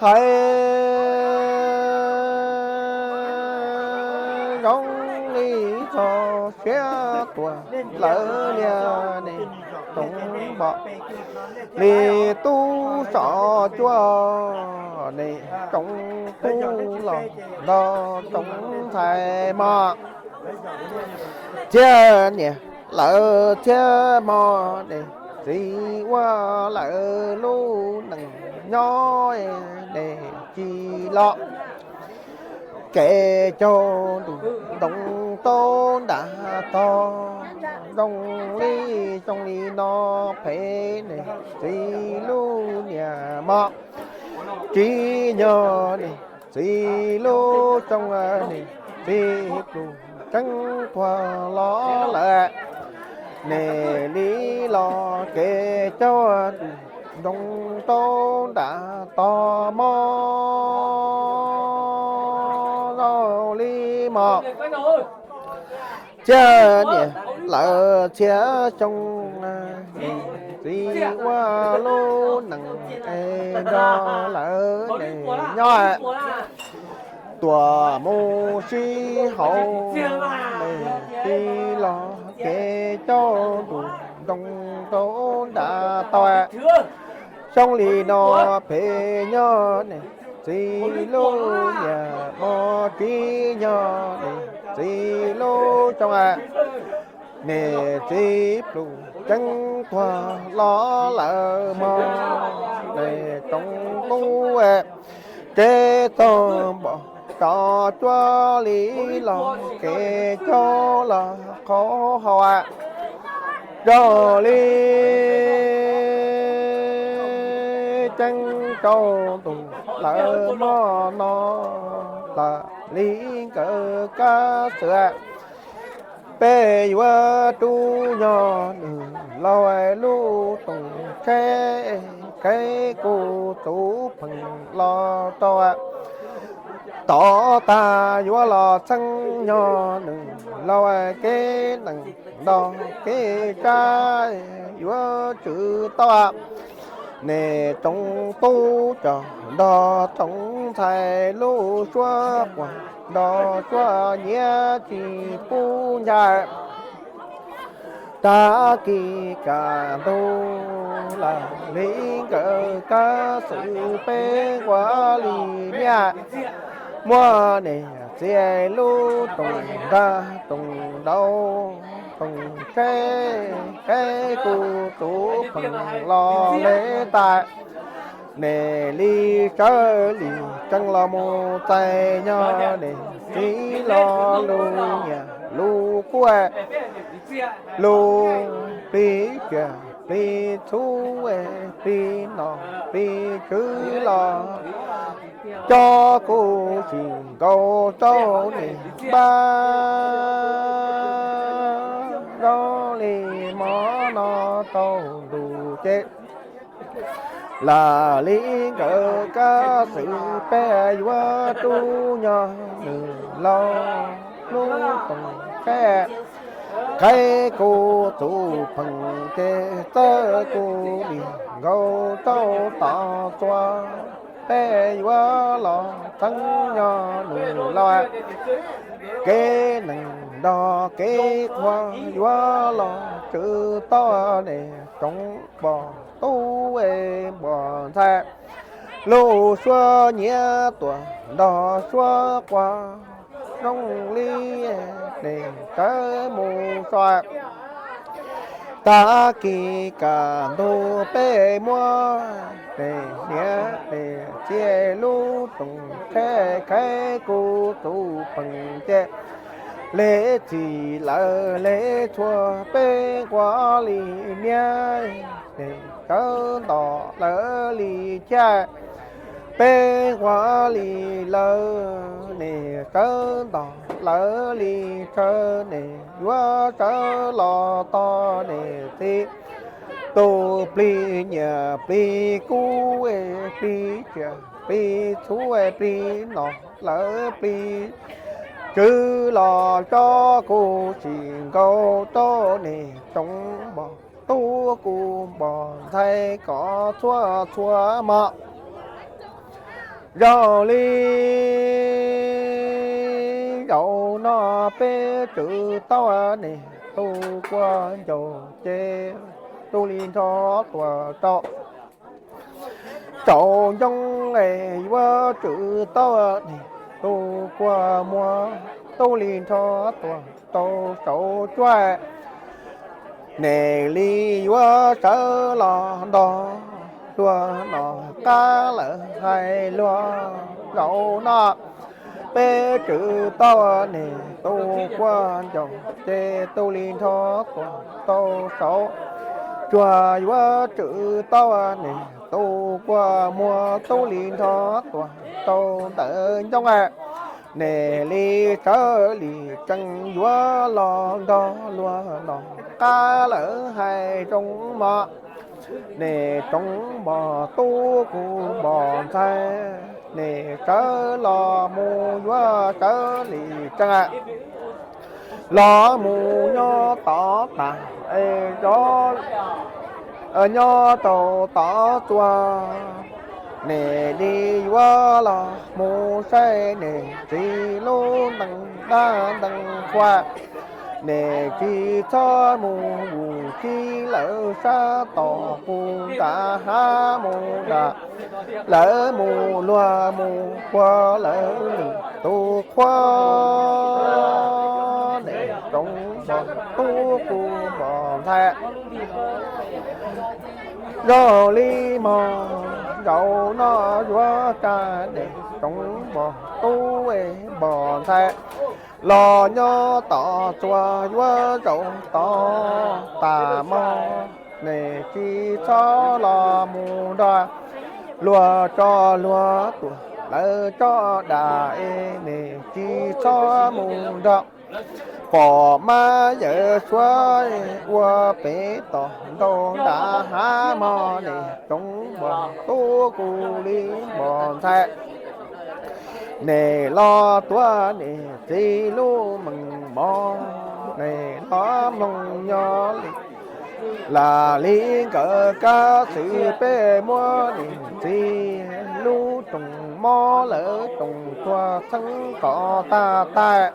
Hais zoo li txog siab tuag lawm niag ne, tsoom npom li tub saum cuaj ne, tsoom tub los nrog tsoom ntxhais mos, txhiaj niam lawv txhiaj hmo ne, txiv ua lawv lub neej nyob ne, tsis los kev caug ntuj ntoo tau nram tog. Zoo li, zoo li no phem ne, txiv lub niag mos, tsis nyog ne, txiv lub xyoo ne, txiv pluj tseeb tuag los lawm ne, li los kev caug ntuj ntoo tau nram tog mos. Zoo li mos, txhiaj niam lawv txhiaj xyoo, txiv ua lub neej es nrog lawv ne nyob, tuam mus sib haum ne, tsis los kev caug ntuj ntoo tau nram tog. Xyoo li no phem nyob ne, txiv lub niag mos, tsis nyog ne, txiv lub xyoo ne, txiv pluj tseeb tuag los lawm mos ne, tsoom tub tsev txog npom tso cuaj li los kev caug los qhov hau. Zoo li ceeb rau tus lawv mos no, los li nkawd kab xwm, peb yuav rub nyog nws laug lub tooj tsheb, kev kuv tus pheej los rau tom tag, yuav los txheeb nyog nws laug kev neej nrog kev tsav, yuav tswv tau ne, tsoom tub coj nrog tsoom ntxhais, lub suab quas nrog suab nyiav tsis pub ncaim. Tag kis kaj ntug los li nkawd kab xwm, peb nquag li niaj, muab niam txiv lub tooj nrag tooj nraug tooj tsheb, kev kuv tus pheej los li tas ne, li sawv li tsees los mus txais nyog ne, txiv los lub niag lub kub, lub plig tsiaj plig txhu, plig nom plig tswv los coj kuv sim nkaus rau niam npaj. Zoo li mov no tau ntuj ces, los li nkawd kab xwm, peb yuav rub nyog nws laug lub tooj tsheb, qhib kuv tus pheej ces txawb kuv dim nkaus rau tom txua. Peb yuav los txheeb nyog nws laug kev neej nrog kev qhuav, yuav los tswv tau ne, tsoom npog tub npog ntxhais, lub suab nyiav tuaj nrog suab quas, zoo li ne sawv mus so. Tag kis kaj ntug peb muab ne, niam ne txiv lub tooj tsheb, qhib kuv tus pheej ces, li txhij lawv li txhua, peb nquag li niaj ne sawv nto lawv li chaj, peb nquag li lawv ne sawv nto lawv li tsawv ne, yuav sawv los tog ne txiv tus plig nyiaj plig kub, plig tsiaj plig txhu, plig nom lawv plig tswv los coj kuv sim nkaus rau ne, tsoom npog tub kuv npog ntxhais kom txhua txhua mov. Zoo li zaum no peb tswv tau niam tu kua ncaus ces tu li nrho tuaj rau saum ncoo es yuav tswv tau niam tu kua muag tu li nrho tuaj rau saum cuab. Niam li yuav sawv los nrog luag nom qab lawm hais luag zaum no peb tswv tau niam tu kua ncaus ces tu li nrho tuaj rau saum cuag yuav tswv tau niam tu kua muag tu li nrho tuaj rau ntawm ncoo. Niam li sawv li tsees yuav los nrog luag nom qab lawm hais zoo mog. Niam tsoom npog tub kuv npog ntxhais, niam sawv los mus yuav sawv li tsees los mus nyob tod tas es nyob rau tod txua. Niam li yuav los mus saib niam txiv lub ntees dab ntees qhua. Niam tsis txhob mus yus txib lawv sab tom qus nram hav mus nram lawv mus luag mus puag lawv lwm tus qhua. Niam tsoom npog tub kuv npog ntxhais, zoo li mog zaum no yuav tsa niam tsoom npog tub npog ntxhais los nyob tom txua yuav zaum tod tas mog. Niam tsis txhob los mus nrog luag tso luag tuam lawv tso dam es niam tsis txhob mus nrog pom mab yawm suav ua pem tom ntau nram hav mog. Niam tsoom npog tub kuv li npog ntxhais, niam los tuav niam txiv lub meej mom, niam los mloog nyob li lam li nkawd kab xwm peb muab niam txiv lub rooj mob lawv rooj tuag txheeb kom tag tag.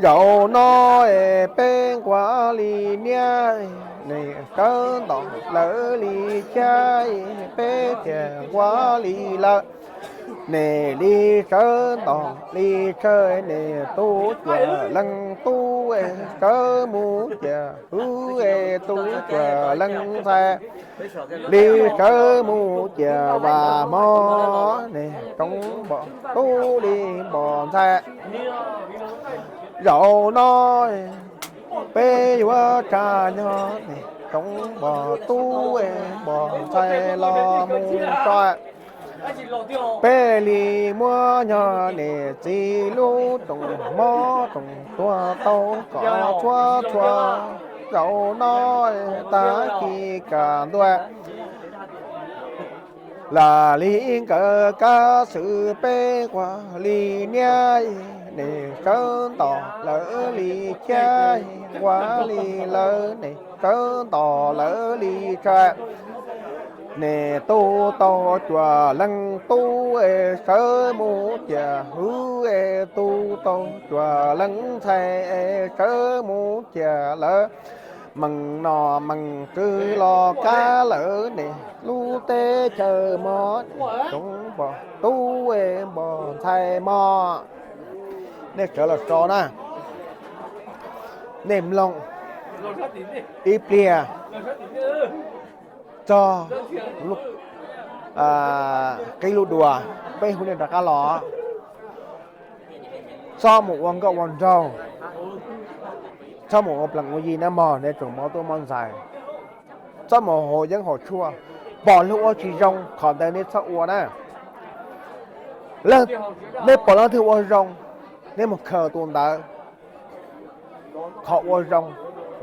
Zaum no es peb nquag li niab, niam sawv ntom lawv li chab, peb thiaj nquag li lawv. Niam li sawv ntom li tsawg, niam tub cuag leej tub es sawv mus ciam hwv es tub cuag leej ntxhais. Li sawv mus ciam vam mog, niam tsoom npog tub li npog ntxhais. Zaum no peb yuav tsa nyob niam tsoom npog tub npog ntxhais los mus tso. Peb li muab nyob niam txiv lub rooj mob rooj tuag tau kom txhua txhua. Zaum no tag kis kam ntua lam li nkawd kab xwm peb nquag li niab, niam sawv ntom lawv li chab, nquag li lawv niam sawv ntom lawv li tsawg. Niam tu tau cuag leej tub es sawv mus ciam hwv es tu tau cuag leej ntxhais es sawv mus ciam lawv meej nom meej tswv los kab lawv niam lub teb chaws mog, tsoom npog tub npog ntxhais mog. Nej sawv los so na, nej mloog ib pliag txog qib lub dua, peb hu nej rov qab los. Txhob mus ua nkauj ua nraug, txhob mus ua plees ua yi na mog, nej tsoom mob tub mob ntxhais. Txhob mus haus yeeb haus tshuaj, pom luag ua tsis zoo qhov ntawd nej txhob ua na. Nej pom leej twg ua zoo, nej mus khaws tus ntawd. Qhov ua zoo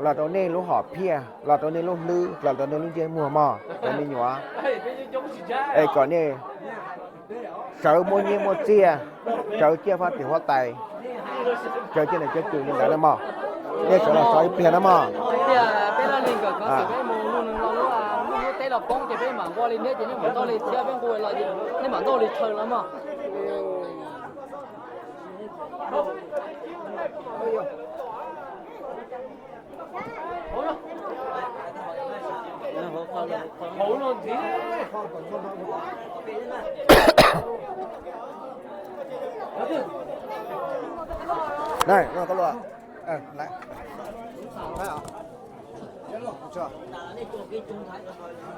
los rau nej lub hom phiaj, los rau nej lub hlwb, los rau nej lub ntsej muag mog cov me nyuam. Es kom nej sawv muaj nyiaj muaj txiaj, sawv ciaj faj tim huab tais, sawv ciaj nam cov cws li ntawd na mog. Nej sawv los so ib pliag na mog. Poob ces peb mam nqua li thiab ces nej mam ntaus li thiab, peb nqua los nej mam ntaus li chaw los mog.